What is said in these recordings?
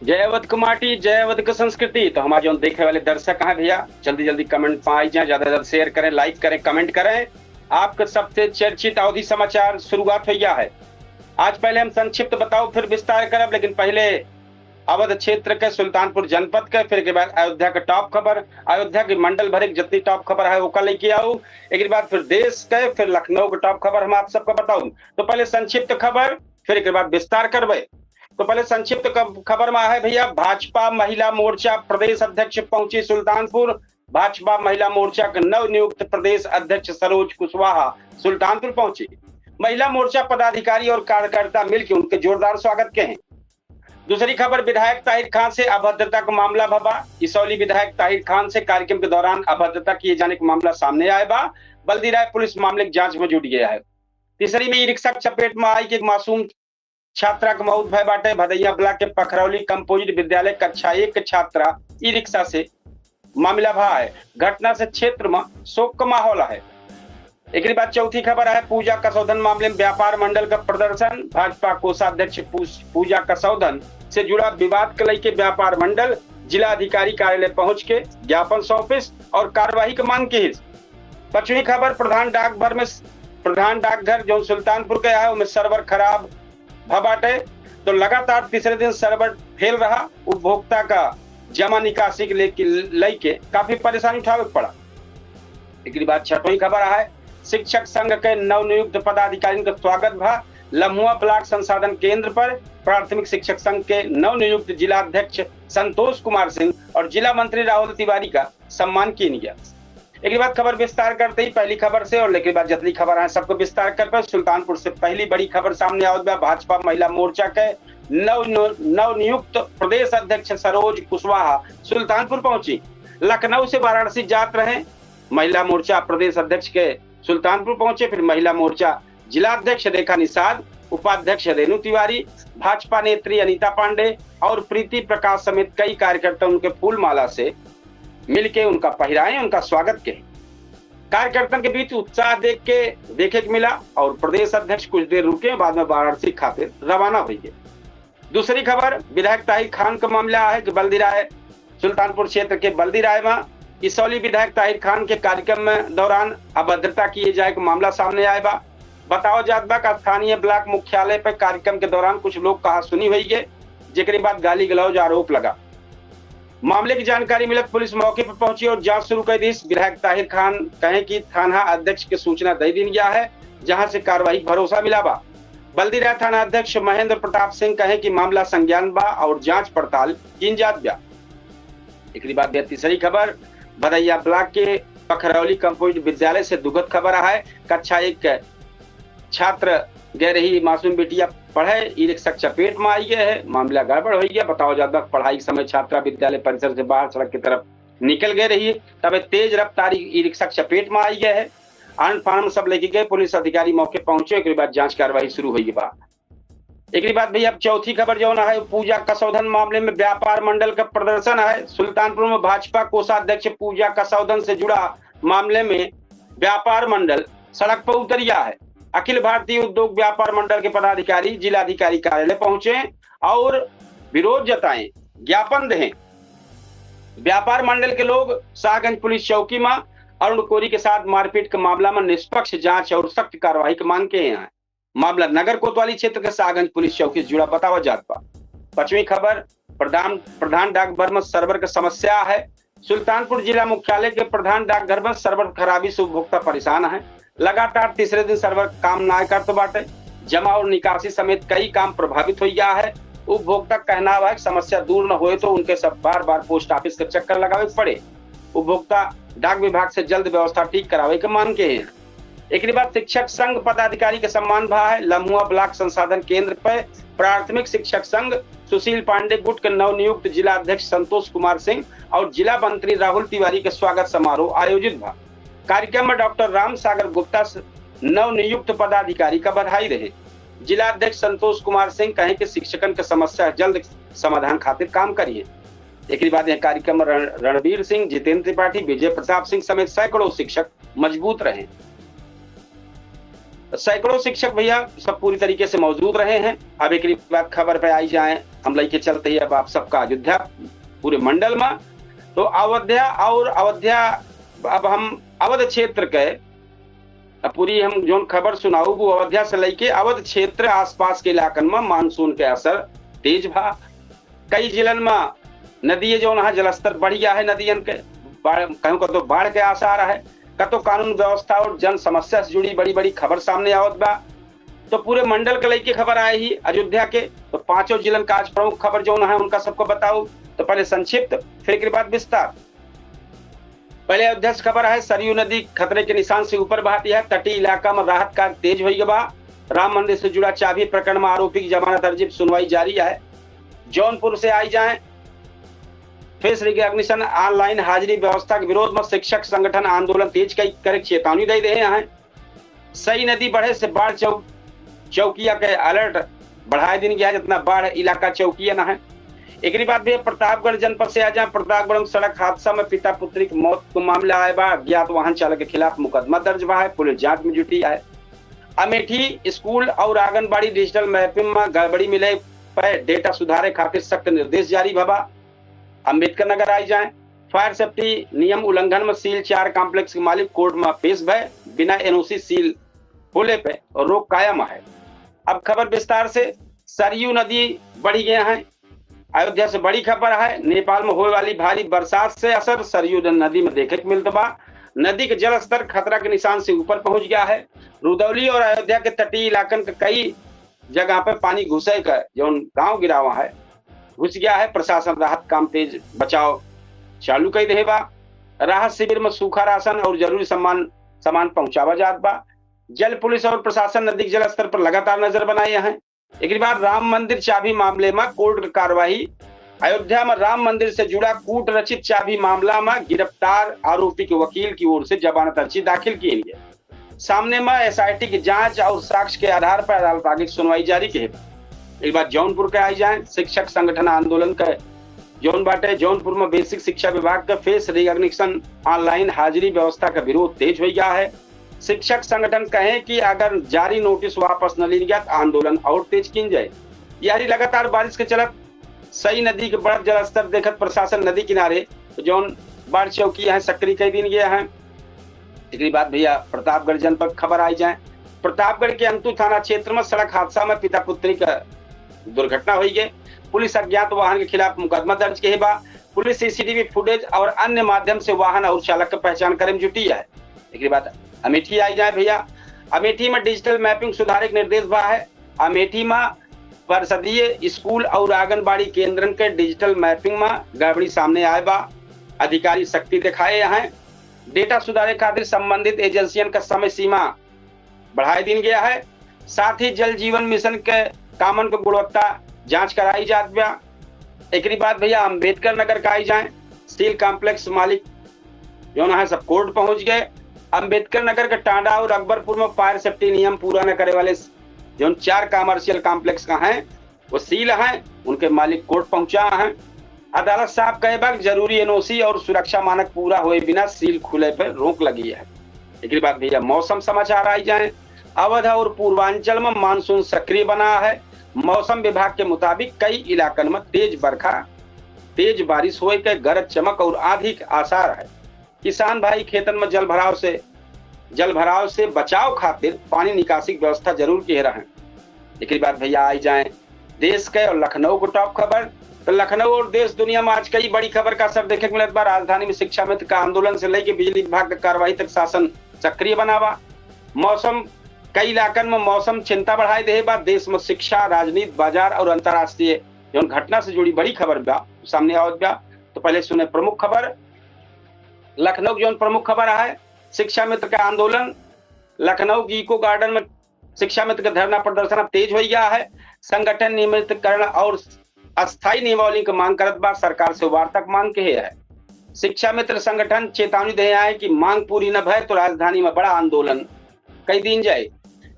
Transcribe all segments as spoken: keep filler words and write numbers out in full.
जय अवध के माटी, जय अवध के संस्कृति। तो हमारे जौन देखे वाले दर्शक हैं भैया, जल्दी जल्दी comment में आई जाए, ज्यादा से ज्यादा share करें, like करें, comment करें। आपके सबसे चर्चित अवधी समाचार शुरुआत हो गया है। आज पहले हम संक्षिप्त बताओ, फिर विस्तार करब, लेकिन पहले अवध क्षेत्र के, सुल्तानपुर जनपद के, फिर के बाद अयोध्या के top खबर, अयोध्या के मंडल भर के जितनी top खबर है ओका लेके आऊ। एक बाद फिर देश के, फिर लखनऊ के top खबर हम आप सबका बताऊ। तो पहले संक्षिप्त खबर, फिर एक बाद विस्तार करबे। तो पहले संक्षिप्त क-, खबर में है भैया, भाजपा महिला मोर्चा प्रदेश अध्यक्ष पहुंची सुल्तानपुर। भाजपा महिला मोर्चा के नवनियुक्त प्रदेश अध्यक्ष सरोज कुशवाहा सुल्तानपुर पहुंची। महिला मोर्चा पदाधिकारी और कार्यकर्ता मिलकर उनके जोरदार स्वागत के हैं। दूसरी खबर, विधायक ताहिर खान से अभद्रता का मामला भवा। इसौली विधायक ताहिर खान से कार्यक्रम के दौरान अभद्रता किए जाने का मामला सामने आए बा। बल्दी राय पुलिस मामले की जांच में जुट गया है। तीसरी में ई रिक्शा के चपेट में आई कि एक मासूम छात्रा के मौत भय बाटे। भदैया ब्लॉक के पखरौली कंपोजिट विद्यालय कक्षा एक के छात्रा ई रिक्शा से मामला भा है। घटना से क्षेत्र में शोक का माहौल है। एकरी बाद चौथी खबर है, पूजा कसौधन मामले में व्यापार मंडल का प्रदर्शन। भाजपा कोषाध्यक्ष पूस-, पूजा कसौधन से जुड़ा विवाद के लेके व्यापार मंडल जिला अधिकारी कार्यालय पहुंच के ज्ञापन सौंपिस और कार्यवाही की मांग किहिस। पांचवी खबर, प्रधान डाकघर में, प्रधान डाकघर जौन सुल्तानपुर के है, ओमे server खराब भ बाटे, तो लगातार तीसरे दिन server fail रहा। उपभोक्ता का जमा निकासी के लेके, लेके काफी परेशानी उठावे के पड़ा। एकरी बाद छठवीं खबर है, शिक्षक संघ के नवनियुक्त पदाधिकारियों का स्वागत भा। लम्हुआ ब्लॉक संसाधन केंद्र पर प्राथमिक शिक्षक संघ के नवनियुक्त जिला अध्यक्ष संतोष कुमार सिंह और जिला मंत्री राहुल तिवारी का सम्मान किया गया। एकरी बाद खबर विस्तार करते ही पहली खबर से और लेके बाद जितनी खबर है सबको विस्तार कर पर सुल्तानपुर से पहली बड़ी खबर सामने आवत बा। भाजपा महिला मोर्चा के नव, नव, नवनियुक्त प्रदेश अध्यक्ष सरोज कुशवाहा सुल्तानपुर पहुंची। लखनऊ से वाराणसी जात रहे। महिला मोर्चा प्रदेश अध्यक्ष के सुल्तानपुर पहुंचे, फिर महिला मोर्चा जिला अध्यक्ष रेखा निषाद, उपाध्यक्ष रेणु तिवारी, भाजपा नेत्री अनीता पांडे और प्रीति प्रकाश समेत कई कार्यकर्ता उनके फूल माला से मिलके उनका पहिराए, उनका स्वागत के। कार्यकर्तन के बीच उत्साह देख के, देखे के मिला और प्रदेश अध्यक्ष कुछ देर रुके, बाद में वाराणसी खातिर रवाना हुई गए। दूसरी खबर, विधायक ताहिर खान का मामला है कि बल्दी राय, सुल्तानपुर क्षेत्र के बल्दी राय में इसौली विधायक ताहिर खान के कार्यक्रम में दौरान अभद्रता किए जाए के मामला सामने आए बा। बताओ जात बा कि स्थानीय ब्लॉक मुख्यालय पर कार्यक्रम के दौरान कुछ लोग कहा सुनी हुई गए, जेकरे बाद गाली गलौज आरोप लगा। मामले की जानकारी मिलत पुलिस मौके पर पहुंची और जांच शुरू कर दी। विधायक ताहिर खान कहे कि थाना अध्यक्ष के सूचना दे दीन गया है, जहां से कार्रवाई के भरोसा मिला बा। बल्दी राय थाना अध्यक्ष महेंद्र प्रताप सिंह कहे कि मामला संज्ञान बा और जांच पड़ताल कीन जात बा। एकरी बाद बा तीसरी खबर, भदैया ब्लॉक के पखरौली कंपोजिट विद्यालय से दुखद खबर है। कक्षा एक के छात्र गए रही मासूम बिटिया पढ़े, ई रिक्शा चपेट में आई गए है, मामला गड़बड़ हो गया। बताओ जात बा, पढ़ाई के समय छात्रा विद्यालय परिसर से बाहर सड़क की तरफ निकल गए रही, तबे तेज रफ्तारी ई रिक्शा चपेट में आई गए है। आनंद फानंद सब लेके गए, पुलिस अधिकारी मौके पहुंचे, एकरी बाद जांच कार्रवाई शुरू हुई बा। एकरी बाद भैया, अब चौथी खबर जौन है, पूजा कसौधन मामले में व्यापार मंडल का प्रदर्शन है। सुल्तानपुर में भाजपा कोषाध्यक्ष पूजा कसौधन से जुड़ा मामले में व्यापार मंडल सड़क पर उतर गया है। अखिल भारतीय उद्योग व्यापार मंडल के पदाधिकारी जिलाधिकारी कार्यालय पहुंचे और विरोध जताए, ज्ञापन दें। व्यापार मंडल के लोग शाहगंज पुलिस चौकी में अरुण कोरी के साथ मारपीट के मामला में निष्पक्ष जांच और सख्त कार्रवाई की मांग किए हैं। मामला नगर कोतवाली क्षेत्र के शाहगंज पुलिस चौकी से जुड़ा बतावा जात बा। पांचवी खबर, प्रधान, प्रधान डाकघर में server के समस्या है। सुल्तानपुर जिला मुख्यालय के प्रधान डाकघर में server खराबी से उपभोक्ता परेशान है। लगातार तीसरे दिन server काम ना करत बाटे। जमा और निकासी समेत कई काम प्रभावित हो गया है। उपभोक्ता कहना है कि समस्या दूर न होए तो उनके सब बार बार पोस्ट ऑफिस के चक्कर लगावे के पड़े। उपभोक्ता डाक विभाग से जल्द व्यवस्था ठीक करावे के मांग के हैं। एकरे बाद शिक्षक संघ पदाधिकारी के सम्मान भा है। लम्हुआ ब्लॉक संसाधन केंद्र पर प्राथमिक शिक्षक संघ सुशील पांडे गुट के नवनियुक्त जिला अध्यक्ष संतोष कुमार सिंह और जिला मंत्री राहुल तिवारी के स्वागत समारोह आयोजित भा। कार्यक्रम में डॉक्टर राम सागर गुप्ता स-, नवनियुक्त पदाधिकारी का बधाई रहे। जिला अध्यक्ष संतोष कुमार सिंह कहे कि शिक्षकन के समस्या जल्द समाधान खातिर काम करिए। एकरी बाद यह कार्यक्रम में रण-, रणवीर सिंह, जितेंद्र त्रिपाठी, विजय प्रताप सिंह समेत सैकड़ों शिक्षक मजबूत रहे। सैकड़ों शिक्षक भैया सब पूरी तरीके से मौजूद रहे हैं। अब एक बात खबर पे आई जाए, हम लेके चलते ही अब आप सबका अयोध्या पूरे मंडल में। तो अयोध्या और अयोध्या, अब हम अवध क्षेत्र के, अब पूरी हम जोन खबर सुनाऊ वो अयोध्या से लेके अवध क्षेत्र आसपास के इलाकन में मानसून के असर तेज भा। कई जिलन में नदी जोन है जलस्तर बढ़ गया है, नदियन के बाढ़, कहूँ कतो बाढ़ के आसार है, कतो कानून व्यवस्था और जन समस्या से जुड़ी बड़ी बड़ी खबर सामने आवत बा। तो पूरे मंडल के लेके खबर आए ही अयोध्या के। तो पांचों जिलन का आज प्रमुख खबर जोन है उनका सबको बताऊ। तो पहले संक्षिप्त, फिर एक बाद विस्तार। पहले अयोध्या से खबर है, सरयू नदी खतरे के निशान से ऊपर बहती है, तटीय इलाका में राहत कार्य तेज होई बा। राम मंदिर से जुड़ा चाबी प्रकरण में आरोपी की जमानत अर्जी पर सुनवाई जारी है। जौनपुर से आई जाए, फेस रिकॉग्निशन ऑनलाइन हाजिरी व्यवस्था के विरोध में शिक्षक संगठन आंदोलन तेज कई करे चेतावनी दे रहे हैं। सई नदी बढ़े से बाढ़ चौ-, चौकिया के अलर्ट बढ़ाए दिन गया, जितना बाढ़ इलाका चौकिया ना है। एकरी बाद भी प्रतापगढ़ जनपद से आ जाए, प्रतापगढ़ में सड़क हादसा में पिता पुत्री की मौत को मामला आए बा, अज्ञात वाहन चालक के खिलाफ मुकदमा दर्ज बा है, पुलिस जांच में जुटी है। अमेठी स्कूल और आंगनबाड़ी डिजिटल मैपिंग में गड़बड़ी मिले पर डेटा सुधारे खातिर सख्त निर्देश जारी भबा। अम्बेडकर नगर आई जाए, फायर सेफ्टी नियम उल्लंघन में सील चार कॉम्प्लेक्स के मालिक कोर्ट में पेश भय, बिना एनओसी सील होले पे रोक कायम है। अब खबर विस्तार से, सरयू नदी बढ़ी गया है। अयोध्या से बड़ी खबर है, नेपाल में होए वाली भारी बरसात से असर सरयू नदी में देखे के मिलत बा। नदी के जलस्तर खतरा के निशान से ऊपर पहुंच गया है। रुदौली और अयोध्या के तटीय इलाकन के कई जगह पे पानी घुसे के जौन गांव गिरावा है, घुस गया है। प्रशासन राहत काम तेज, बचाव चालू कर दे बा। राहत शिविर में सूखा राशन और जरूरी सामान, सामान पहुंचावा जात बा। जल पुलिस और प्रशासन नदी के जलस्तर पर लगातार नजर बनाए हैं। एक बाद राम मंदिर चाबी मामले में कोर्ट की कार्रवाई। अयोध्या में राम मंदिर से जुड़ा कूट रचित चाबी मामला में गिरफ्तार आरोपी के वकील की ओर से जमानत अर्जी दाखिल की गई। सामने में एसआईटी की जांच और साक्ष्य के आधार पर अदालत आगे की सुनवाई जारी की है। एक बार जौनपुर के आई जाए, शिक्षक संगठन आंदोलन के जौन बाटे, जौनपुर में बेसिक शिक्षा विभाग के फेस रिकॉग्निशन ऑनलाइन हाजिरी व्यवस्था का विरोध तेज हो गया है। शिक्षक संगठन कहे कि अगर जारी नोटिस वापस न लीन गया तो आंदोलन और तेज कीन जाए। यारी लगातार बारिश के चलत सई नदी के बढ़त जलस्तर देखत प्रशासन नदी किनारे जौन बाढ़ चौकी है सक्रिय कर दीन गया है। एकरी बाद भैया प्रतापगढ़ जनपद खबर आई जाए, प्रतापगढ़ के अंतू थाना क्षेत्र में सड़क हादसा में पिता पुत्री का दुर्घटना हुई गई। पुलिस अज्ञात वाहन के खिलाफ मुकदमा दर्ज के बा। पुलिस सीसीटीवी फुटेज और अन्य माध्यम से वाहन और चालक के पहचान करे में जुटी है। एकरी बाद अमेठी आई जाए भैया, अमेठी में डिजिटल मैपिंग सुधारे के निर्देश बा है। अमेठी में परिषदीय स्कूल और आंगनबाड़ी केंद्रन के डिजिटल मैपिंग में गड़बड़ी सामने आए बा। अधिकारी सख्ती दिखाए हैं। डेटा सुधारे खातिर संबंधित एजेंसियन का समय सीमा बढ़ाए दीन गया है। साथ ही जल जीवन मिशन के कामन के गुणवत्ता जांच कराई जात बा। एकरी बाद भैया अम्बेडकर नगर का आई जाए, सील कॉम्प्लेक्स मालिक जौन है सब कोर्ट पहुंच गए। अम्बेडकर नगर के टांडा और अकबरपुर में फायर सेफ्टी नियम पूरा न करे वाले जौन चार कमर्शियल कॉम्प्लेक्स का हैं वो सील हैं, उनके मालिक कोर्ट पहुंचा हैं। अदालत साहब कहे बा कि जरूरी एनओसी और सुरक्षा मानक पूरा हुए बिना सील खुले पर रोक लगी है। एकरी बाद भैया मौसम समाचार आई जाए। अवध और पूर्वांचल में मानसून सक्रिय बना है। मौसम विभाग के मुताबिक कई इलाकन में तेज बरखा, तेज बारिश होए के गरज चमक और आंधी के आसार है। किसान भाई खेतन में जल भराव से, जल भराव से बचाव खातिर पानी निकासी की व्यवस्था जरूर किए रहें। एकरी बाद भैया आई जाए देश के और लखनऊ को टॉप खबर। तो लखनऊ और देश दुनिया में आज कई बड़ी खबर का असर देखे के मिलत बा। राजधानी में शिक्षा मित्र का आंदोलन से लेके बिजली विभाग का कार्रवाई तक शासन सक्रिय बना बा। मौसम, कई इलाकन में मौसम चिंता बढ़ाए दे बा। देश में शिक्षा, राजनीति, बाजार और अंतर्राष्ट्रीय जौन घटना से जुड़ी बड़ी खबर बा सामने आवत बा। तो पहले सुने प्रमुख खबर। लखनऊ की जौन प्रमुख खबर है, शिक्षा मित्र का आंदोलन। लखनऊ की इको गार्डन में शिक्षा मित्र का धरना प्रदर्शन अब तेज हो गया है। संगठन नियमितीकरण और अस्थायी नियमावली की मांग करत बा, सरकार से वार्ता की मांग के है। शिक्षा मित्र संगठन चेतावनी दे आए कि मांग पूरी न भय तो राजधानी में बड़ा आंदोलन कई दिन जाए।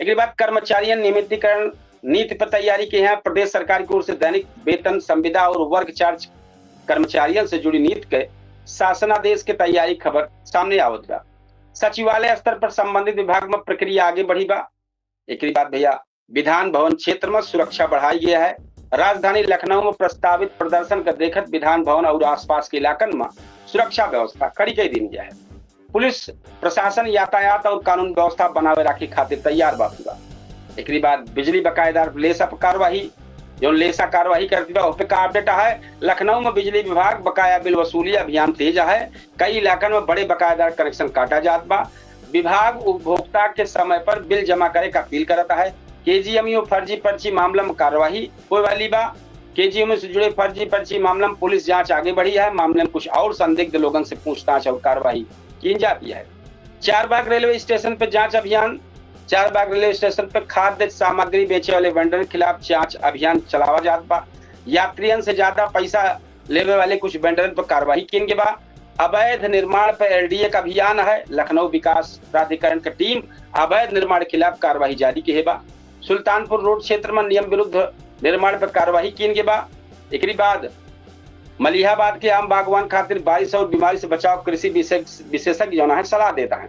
एक बाद कर्मचारियन नियमितीकरण नीति पर तैयारी के हैं। प्रदेश सरकार की ओर से दैनिक वेतन संविदा और वर्क चार्ज कर्मचारियन से जुड़ी नीति के शासनादेश के तैयारी खबर सामने आवत बा। सचिवालय स्तर पर संबंधित विभाग में प्रक्रिया आगे बढ़ी बा। एकरी बाद भैया, विधान भवन क्षेत्र में सुरक्षा बढ़ाई गया है। राजधानी लखनऊ में प्रस्तावित प्रदर्शन का देखत विधान भवन और आसपास के इलाकन में सुरक्षा व्यवस्था कड़ी कर दी गया है। पुलिस प्रशासन यातायात और कानून व्यवस्था बनावे राखे खातिर तैयार बा पूरा। एकरी बाद बिजली बकायेदार लेसा पर कार्यवाही, जौन लेसा कार्यवाही करती बा, ओह पे का अपडेट है। लखनऊ में बिजली विभाग बकाया बिल वसूली अभियान तेज है। कई इलाकन में बड़े बकायेदार कनेक्शन काटा जात बा। विभाग उपभोक्ता के समय पर बिल जमा करे का अपील करत है। केजीएमयू फर्जी पर्ची मामला में कार्यवाही होए वाली बा। केजीएमयू से जुड़े फर्जी पर्ची मामला में पुलिस जांच आगे बढ़ी है। मामले में कुछ और संदिग्ध लोगन से पूछताछ और कार्यवाही की जाती है। चारबाग रेलवे स्टेशन पे जांच अभियान। चारबाग रेलवे स्टेशन पे खाद्य सामग्री बेचे वाले वेंडर के खिलाफ जांच अभियान चलावा जात बा। यात्रियन से ज्यादा पैसा लेवे वाले कुछ वेंडरन पर कार्रवाई किन के बा। अवैध निर्माण पर एलडीए का अभियान है। लखनऊ विकास प्राधिकरण का टीम अवैध निर्माण के खिलाफ कार्रवाई जारी के बा। सुल्तानपुर रोड क्षेत्र में नियम विरुद्ध निर्माण पर कार्रवाई किन के बा। एकरी बाद मलिहाबाद के आम बागवान खातिर बारिश और बीमारी से बचाव कृषि विशेष-, विशेषज्ञ जौन है सलाह देता है।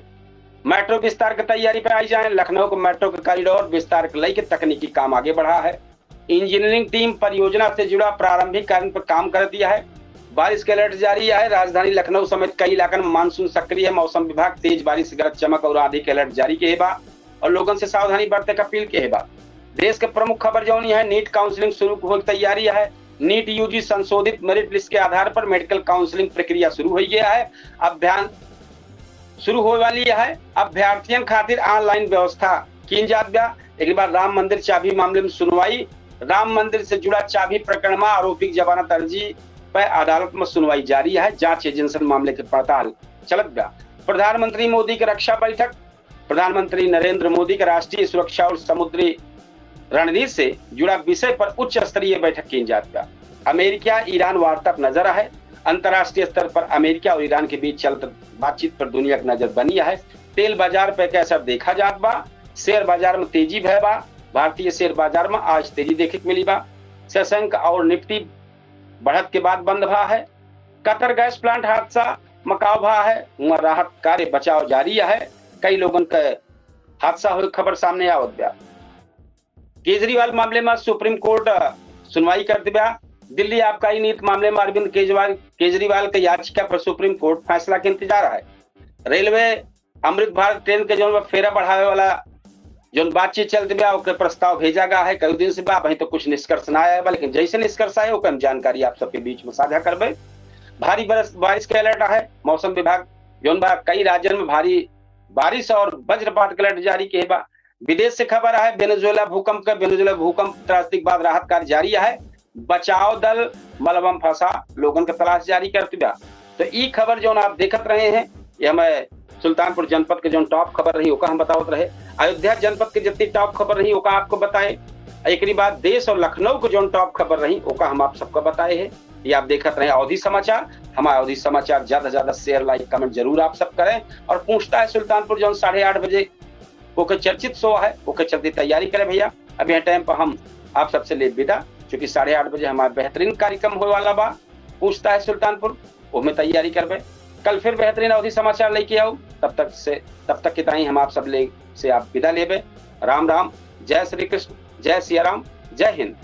मेट्रो विस्तार की तैयारी पे आई जाए। लखनऊ के मेट्रो के कॉरिडोर विस्तार के लेके तकनीकी काम आगे बढ़ा है। इंजीनियरिंग टीम परियोजना से जुड़ा प्रारंभिक कार्य पर काम कर दिया है। बारिश के अलर्ट जारी है। राजधानी लखनऊ समेत कई इलाकन में मानसून सक्रिय है। मौसम विभाग तेज बारिश, गरज चमक और आंधी के अलर्ट जारी के बा और लोगन से सावधानी बरते का अपील के बा। देश के प्रमुख खबर जौन है, नीट काउंसलिंग शुरू हो तैयारी है। नीट यूजी संशोधित मेरिट लिस्ट के आधार पर मेडिकल काउंसलिंग प्रक्रिया शुरू हो गया है। अभियान शुरू होए वाली है। अभ्यर्थियन खातिर ऑनलाइन व्यवस्था कीन जात बा। एक बार राम मंदिर चाबी मामले में सुनवाई, राम मंदिर से जुड़ा चाबी प्रकरण में आरोपी की जमानत अर्जी पर अदालत में सुनवाई जारी है। जांच एजेंसियन मामले के पड़ताल चलत बा। प्रधानमंत्री मोदी के रक्षा बैठक। प्रधानमंत्री नरेंद्र मोदी के राष्ट्रीय सुरक्षा और समुद्री रणनीति से जुड़ा विषय पर उच्च स्तरीय बैठक कीन जात बा। अमेरिका ईरान वार्ता पर नजर है। अंतर्राष्ट्रीय स्तर पर अमेरिका और ईरान के बीच चलत बातचीत पर दुनिया की नजर बनी है। तेल बाजार पे का असर देखा जात बा। शेयर बाजार में तेजी भय बा। भारतीय शेयर बाजार में आज तेजी देखे के मिली बा। सेसेंक और निफ्टी बढ़त के बाद बंद भा है। कतर गैस प्लांट हादसा मकाव भा है, हुआ राहत कार्य बचाव जारी है। कई लोगन के हादसा हुए खबर सामने आवत बा। केजरीवाल मामले में सुप्रीम कोर्ट सुनवाई करत बा। दिल्ली आबकारी नीति मामले में अरविंद केजरीवाल, केजरीवाल के याचिका पर सुप्रीम कोर्ट फैसला के इंतजार है। रेलवे अमृत भारत ट्रेन के जौन बा फेरा बढ़ावे वाला जौन बातचीत चलत बा, ओके प्रस्ताव भेजा गया है कई दिन से बा, अभी तो कुछ निष्कर्ष ना आया बा, लेकिन जैसे निष्कर्ष आए ओके हम जानकारी आप सबके बीच में साझा करबे। भारी बरस, बारिश के अलर्ट है। मौसम विभाग जौन बा कई राज्यन में भारी बारिश और वज्रपात के अलर्ट जारी के बा। विदेश से खबर है, वेनेजुएला भूकंप का, वेनेजुएला भूकंप त्रासदी के बाद राहत कार्य जारी है। बचाव दल मलबा में फंसा लोगन के तलाश जारी करत बा। तो ई खबर जौन आप देखत रहे हैं, ये हमें सुल्तानपुर जनपद के जौन टॉप खबर रही ओका हम बतावत रहे। अयोध्या जनपद के जितनी टॉप खबर रही ओका आपको बताए। एकरी बाद देश और लखनऊ के जौन टॉप खबर रही ओका हम आप सबको बताए हैं। ये आप देखत रहे अवधी समाचार। हमारा अवधी समाचार ज्यादा से ज्यादा शेयर, लाइक, कमेंट जरूर आप सब करें। और पूछता है सुल्तानपुर जौन साढ़े आठ बजे ओके चर्चित शो है, ओके चलती तैयारी करें भैया। अब यह टाइम पर हम आप सबसे ले विदा, क्योंकि साढ़े आठ बजे हमारा बेहतरीन कार्यक्रम होए वाला बा, पूछता है सुल्तानपुर, ओमे तैयारी करबे। कल फिर बेहतरीन अवधी समाचार लेके आऊ। तब तक से, तब तक के ताई हम आप सब ले से आप विदा लेबे। राम राम, जय श्री कृष्ण, जय सिया राम, जय हिंद।